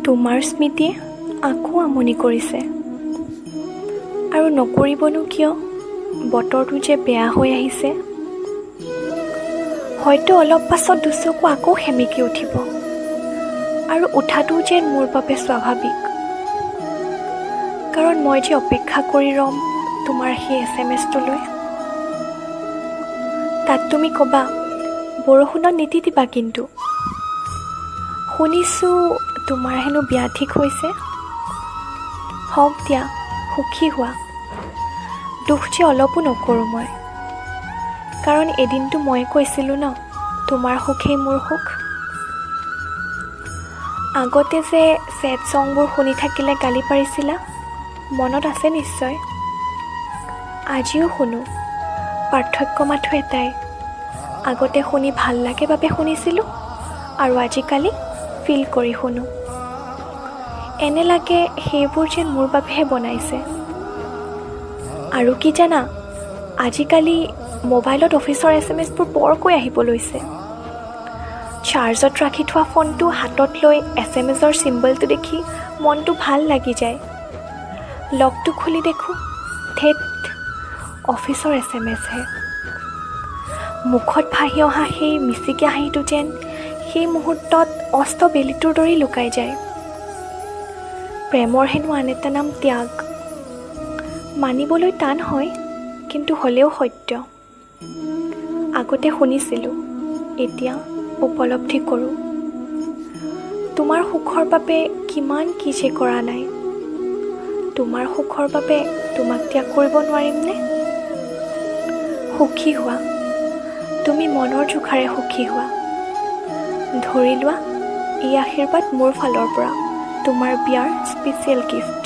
তোমাৰ স্মৃতিয়ে আকৌ আমনি কৰিছে। আৰু নকৰিবনো কিয়, বতৰটো যে বেয়া হৈ আহিছে। হয়তো অলপ পাছত দুচকু আকৌ সেমেকি উঠিব, আৰু উঠাটোও যেন মোৰ বাবে স্বাভাৱিক। কাৰণ মই যে অপেক্ষা কৰি ৰ'ম তোমাৰ সেই এছএমএছটোলৈ। তাত তুমি ক'বা, বৰষুণত নিতিতিবা কিন্তু। শুনিছোঁ তোমাৰ হেনো বিয়া ঠিক হৈছে। হওক দিয়া, সুখী হোৱা। দুখ যে অলপো নকৰোঁ মই, কাৰণ এদিনতো ময়ে কৈছিলোঁ ন, তোমাৰ সুখেই মোৰ সুখ। আগতে যে ছেড ছংবোৰ শুনি থাকিলে গালি পাৰিছিলা, মনত আছে নিশ্চয়। আজিও শুনো, পাৰ্থক্য মাথো এটাই, আগতে শুনি ভাল লাগে বাবে শুনিছিলোঁ, আৰু আজিকালি ফিল কৰি শুনো। এনে লাগে সেইবোৰ যেন মোৰ বাবেহে বনাইছে। আৰু কি জানা, আজিকালি মোবাইলত অফিচৰ এছএমএছবোৰ বৰকৈ আহিব লৈছে। চাৰ্জত ৰাখি থোৱা ফোনটো হাতত লৈ এছএমএছৰ চিম্বলটো দেখি মনটো ভাল লাগি যায়। লগটো খুলি দেখোঁ, ধেৎ, অফিচৰ এছএমএছহে। মুখত ভাহি অহা সেই মিচিকীয়া হাঁহিটো যেন সেই মুহূৰ্তত অস্ত বেলিটোৰ দৰেই লুকাই যায়। প্ৰেমৰ হেনো আন এটা নাম ত্যাগ। মানিবলৈ টান হয়, কিন্তু হ'লেও সত্য। আগতে শুনিছিলোঁ, এতিয়া উপলব্ধি কৰোঁ। তোমাৰ সুখৰ বাবে কিমান কি যে কৰা নাই। তোমাৰ সুখৰ বাবে তোমাক ত্যাগ কৰিব নোৱাৰিমনে? সুখী হোৱা, তুমি মনৰ জোখাৰে সুখী হোৱা। ধৰি লোৱা, এই আশীৰ্বাদ মোৰ ফালৰ পৰা তোমাৰ বিয়াৰ স্পেচিয়েল গিফ্ট।